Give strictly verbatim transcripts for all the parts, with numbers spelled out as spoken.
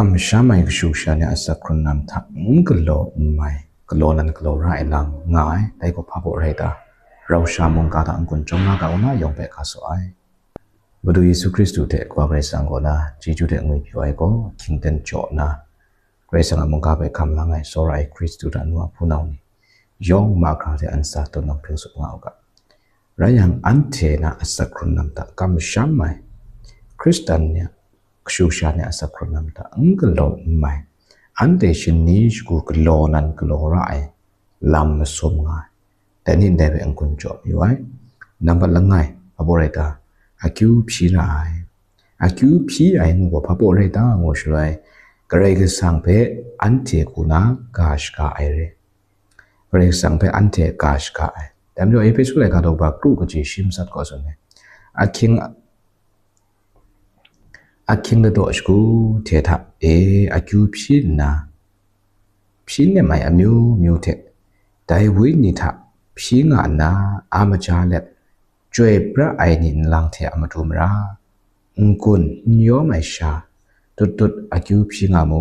Kamsham ai kashu kasha ni a asak hkrun lam hta n galaw n mai, galaw nan galaw ra ai lam nga ai, dai gaw hpa baw rai ta? Rau sha mungga hta n-gun chyawm na ga u na yawng hpe hka saw ai. Madu Yesu Hkristu hte Kawa Karai Kasang kaw na chyeju hte ngwi pyaw ai gaw, hkying ten jaw na, Karai Kasang a mungga hpe hkam lang ai tsawra ai Hkristu hta nu a hpunau ni, yawng mahkra hte an sa tawn nang hpring sut nga u ga. Rai yang, anhte na asak hkrun lam hta kamsham ai Hkristan ni a kashu kasha ni a asak hkrun lam hta n galaw n mai, anhte shani shagu galaw nan galaw ra ai lam masum nga ai. Dai ni ndai hpe n-gun jaw yu ai. Nambat langai, hpa baw rai ta? Akyu hpyi ra ai. Akyu hpyi ai ngu gaw hpa baw rai ta ngu shaloi, Karai Kasang hpe anhte hku na ga shaga ai re. Karai Kasang hpe anhte ga shaga ai. Dai majaw, Ehpesu laika daw ba kru kaji shi matsat gaw tsun ai. Ahkying, ahkying ladaw shagu hte hta e akyu hpyi nna, hpyi nem ai amyu myu hte, dai wenyi hta hpyi nga nna, a maja let, chyoi pra ai ni nlang hte a matu mara, n-gun n yawm ai sha, tut tut akyu hpyi nga mu,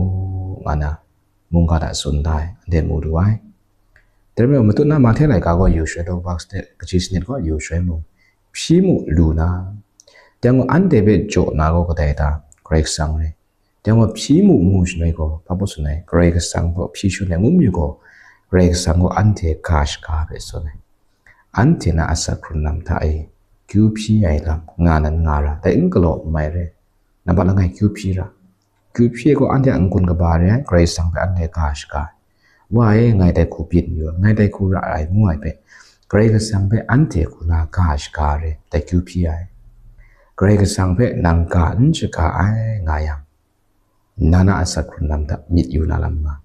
nga na, mungga hta tsun da ai, anhte mu du ai. Dai majaw, matut na Mahte laika gaw yu shaloi, daw ba kaji sanit gaw yu shaloi mung, hpyi mu lu na, dai gaw anhte hpe jaw na gaw kadai ta? Karai Kasang re. Dai gaw hpyi mu ngu shaloi gaw, hpa baw tsun ai? Karai Kasang gaw hpyi shun ai ngu mayu gaw, Karai Kasang gaw anhte ga shaga hpe tsun ai. Anhte na asak hkrun lam hta e akyu hpyi ai lam nga nan nga ra, dai n galaw n mai re. Nambat langai, akyu hpyi ra. Akyu hpyi ai gaw anhte a n-gun kaba re ai, Karai Kasang hpe anhte ga shaga ai. Wa e, ngai dai hku byin yu ai, ngai dai hku ra ai, ngu ai hpe, Karai Kasang hpe anhte hku na ga shaga re, dai akyu hpyi ai. Karai Kasang hpe nang ga n shaga ai nga yang, na na asak hkrun lam hta myit yu na lam nga.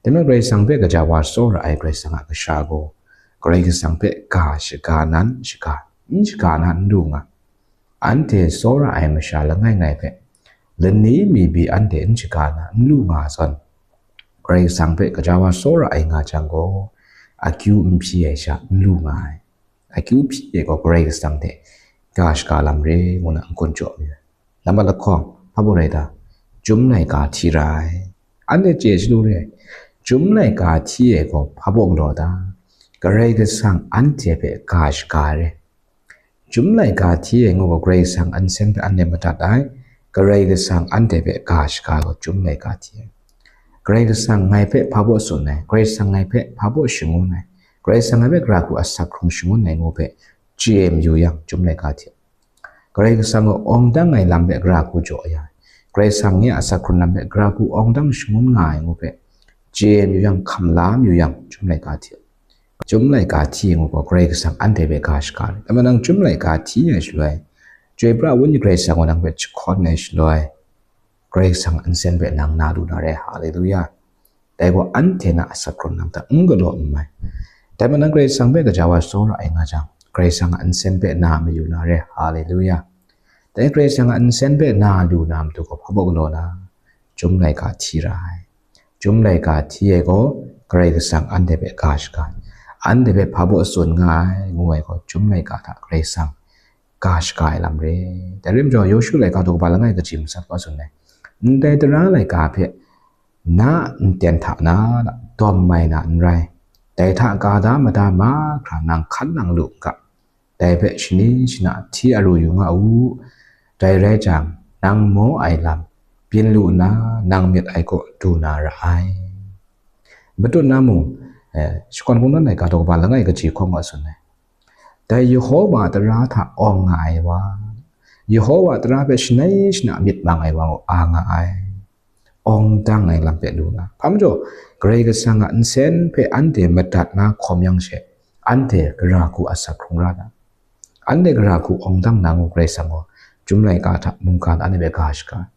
Dai majaw, Karai Kasang hpe gaja wa tsawra ai Karai Kasang a kasha gaw, Karai Kasang hpe ga shaga nan shaga, n shaga na n lu nga. Anhte tsawra ai masha langai ngai hpe lani mi bi anhte n shaga na n lu nga zawn, Karai Kasang hpe gaja wa tsawra ai nga jang gaw, akyu n hpyi ai sha n lu nga ai. Akyu hpyi ai gaw Karai Kasang hte ga shaga lam re ngu na n-gun jaw mi ai. Nambat lahkawng, hpa baw rai ta? Chyum laika hti ra ai. Anhte chye chyalu re ai. Chyum laika hti ai gaw hpa baw galaw ta? Karai Kasang anhte hpe ga shaga ai re. Chyum laika hti ai ngu gaw Karai Kasang a nsen hpe anhte madat ai. Karai Kasang anhte hpe ga shaga gaw chyum laika hti ai. Karai Kasang ngai hpe hpa baw tsun ai, Karai Kasang ngai hpe hpa baw shangun ai, Karai Kasang ngai hpe gara hku asak hkrung shangun ai ngu hpe chye mayu yang, chyum laika hti ai. Karai Kasang gaw awng dang ai lam hpe gara hku jaw ya ai, Karai Kasang nye a asak hkrun lam hpe gara hku awng dang shangun nga ai ngu hpe chye mayu yang, hkam la mayu yang, chyum laika hti ai. Chyum laika hti ai ngu gaw Karai Kasang anhte hpe ga shaga ai. Dai majaw, chyum laika hti ai shaloi, Chyoi pra ai Wenyi Karai Kasang gaw nang hpe jahkawn ai shaloi, Karai Kasang a nsen hpe nang na lu na re. Haleluya. Dai gaw anhte na asak hkrun lam hta n galaw n mai. Dai majaw, Karai Kasang hpe gaja wa tsawra ai nga jang, Karai Kasang a nsen hpe na mayu na re. Haleluya. Dai Karai Kasang a nsen hpe na lu na matu gaw hpa baw galaw na? Chyum laika hti ra ai. Chyum laika hti ai gaw Karai Kasang anhte hpe ga shaga ai. Anhte hpe hpa baw tsun nga ai ngu ai gaw, chyum laika hta Karai Kasang ga shaga ai lam re. Dai rai majaw, Yawshu laika daw kaba langai kaji matsat gaw tsun ai. Ndai tara laika hpe na nten hta na dawm mai na n rai. Dai hta ga da mada mahkra nang hkan nang lu n ga. Dai hpe shani shana hti aru yu nga u. Dai rai jang, nang maw ai lam byin lu nna, nang myit ai kaw du na ra ai. Matut na mung, eh, Shakawn Kungdawn laika daw kaba langai kaji hkawng gaw tsun ai. Dai Yehova a tara hta awng nga ai wa, Yehova a tara hpe shanai shana myit mang ai wa gaw a nga ai. Awng dang ai lam hpe lu na. Hpa majaw, Karai Kasang a nsen hpe anhte madat na hkawm yang she, anhte gara hku asak hkrung ra na. Anhte gara hku awng dang na ngu Karai Kasang gaw, chyum laika hta mungkan anhte hpe ga shaga ai.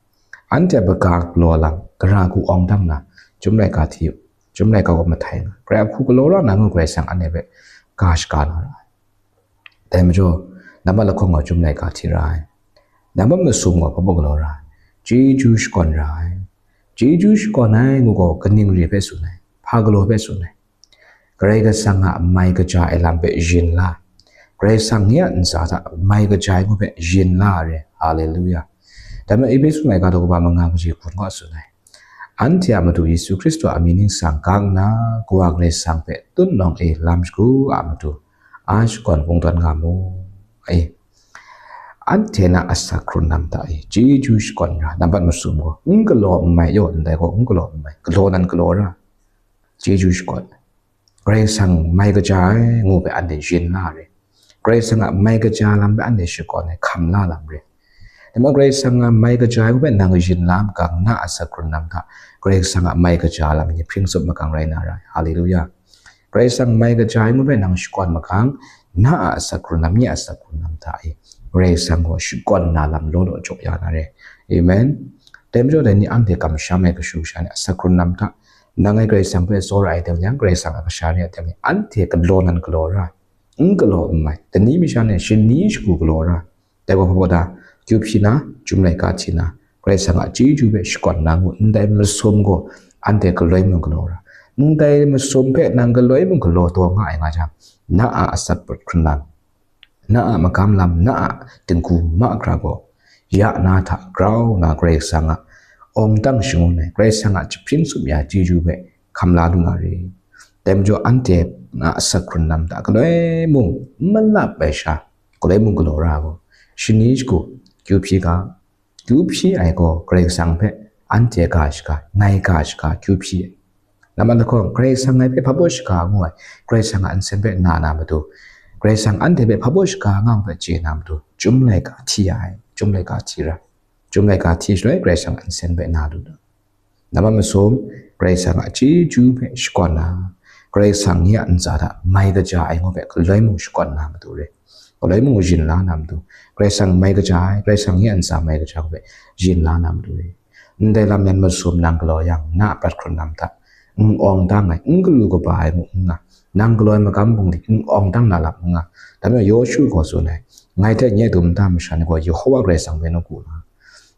Anhte a kaga galaw lam, gara hku awng dang na, chyum laika hti u, chyum laika gaw mahtai nga. Gara hku galaw ra na ngu Karai Kasang anhte hpe ga shaga na ra ai. Dai majaw, nambat lahkawng gaw chyum laika hti ra ai. Nambat masum gaw hpa baw galaw ra ai? Chyeju shakawn ra ai. Chyeju shakawn ai ngu gaw kaning re hpe tsun ai? Hpa galaw hpe tsun ai? Karai Kasang a mai kaja ai lam hpe yin la, Karai Kasang nye a ntsa hta mai kaja ai ngu hpe yin la ai re. Haleluya. Dai majaw, Ehpesu laika daw kaba manga kaji hkun gaw tsun ai. Anhte a Madu Yesu Hkristu a mying ningsang gang nna, Kawa Karai Kasang hpe tut nawng e lam shagu a matu, a shakawn kungdawn nga mu. E, anhte na asak hkrun lam hta e chyeju shakawn ra, nambat masum gaw, n galaw n mai, yaw ndai gaw n galaw n mai, galaw nan galaw ra, chyeju shakawn. Karai Kasang mai kaja ai ngu hpe anhte yin la re. Karai Kasang a mai kaja lam hpe anhte shakawn ai hkam la lam re. Dai majaw Karai Kasang a mai kaja ai ngu hpe nang yin la makang, na a asak hkrun lam hta Karai Kasang a mai kaja lam ni hpring tsup makang rai na rai. Haleluya. Karai Kasang mai kaja ai ngu hpe nang shakawn makang, na a asak hkrun lam, nye a asak hkrun lam hta e Karai Kasang gaw shakawn na lam law law jaw ya na re. Amen. Dai majaw dai ni anhte kamsham ai kashu kasha ni asak hkrun lam hta, nang ngai Karai Kasang hpe tsawra ai teng yang, Karai Kasang a kasha ni a teng e, anhte galaw nan galaw ra, n galaw n mai, dai ni masha ni shani shagu galaw ra, dai gaw hpa baw da, kyu hpyi na, chyum laika hti na, Karai Kasang a chyeju hpe shakawn na ngu, ndai masum gaw anhte galoi mung galaw ra, ndai masum hpe nang galoi mung galaw taw nga ai nga jang, na a asak hkrun lam, na a magam lam, na a dinghku mahkra gaw, ya na hta grau na Karai Kasang a awng dang shangun ai, Karai Kasang a jahpring tsup ya chyeju hpe hkam la lu na re. Dai majaw anhte na asak hkrun lam hta galoi mung n malap ai sha, galoi mung galaw ra gaw, shani shagu kyu hpyi ga, kyu hpyi ai gaw Karai Kasang hpe anhte ga shaga, ngai ga shaga kyu hpyi ai. Nambat lahkawng, Karai Kasang ngai hpe hpa baw shaga ngu ai, Karai Kasang a nsen hpe na na matu, Karai Kasang anhte hpe hpa baw shaga nga ngu hpe chye na matu, chyum laika hti ya ai, chyum laika hti ra, chyum laika hti shaloi Karai Kasang a nsen hpe na lu na. Nambat masum, Karai Kasang a chyeju hpe shakawn na, Karai Kasang ni a ntsa hta mai kaja ai ngu hpe galoi mung shakawn na matu re. Galoi mung yin la na matu, Karai Kasang mai kaja ai, Karai Kasang ni a ntsa mai kaja ai ngu hpe yin la na matu re. Ndai lam yan masum nang galaw yang, na a prat hkrun lam hta, n awng dang ai, n galu kaba ai ngu n nga, nang galaw ai magam bungli n awng dang na lam n nga. Dai majaw Yawshu gaw tsun ai, ngai hte nye a dum nta masha ni gaw Yehova Karai Kasang hpe nawku na.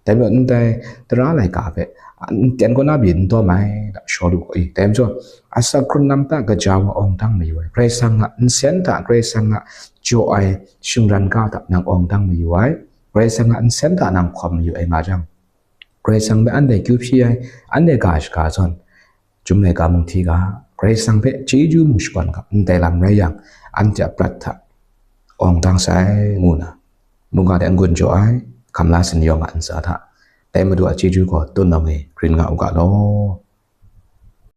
Dai majaw ndai tara laika hpe, n ten kaw na pyi n tawm ai, da Shawlu gaw, e, dai majaw, asak hkrun lam hta gaja wa awng dang mayu ai, Karai Kasang a nsen hta, Karai Kasang a jaw ai shingran ga hta nang awng dang mayu ai, Karai Kasang a nsen hta nang hkawm mayu ai nga jang, Karai Kasang hpe anhte kyu hpyi ai, anhte ga shaga zawn, chyum laika mung hti ga, Karai Kasang hpe chyeju mung shakawn ga, ndai lam rai yang, anhte a prat hta awng dang sai, ngu na, mungga hte n-gun jaw ai, hkam la sin yawng a ntsa hta, dai Madu a chyeju gaw tut nawng e grin nga u ga law.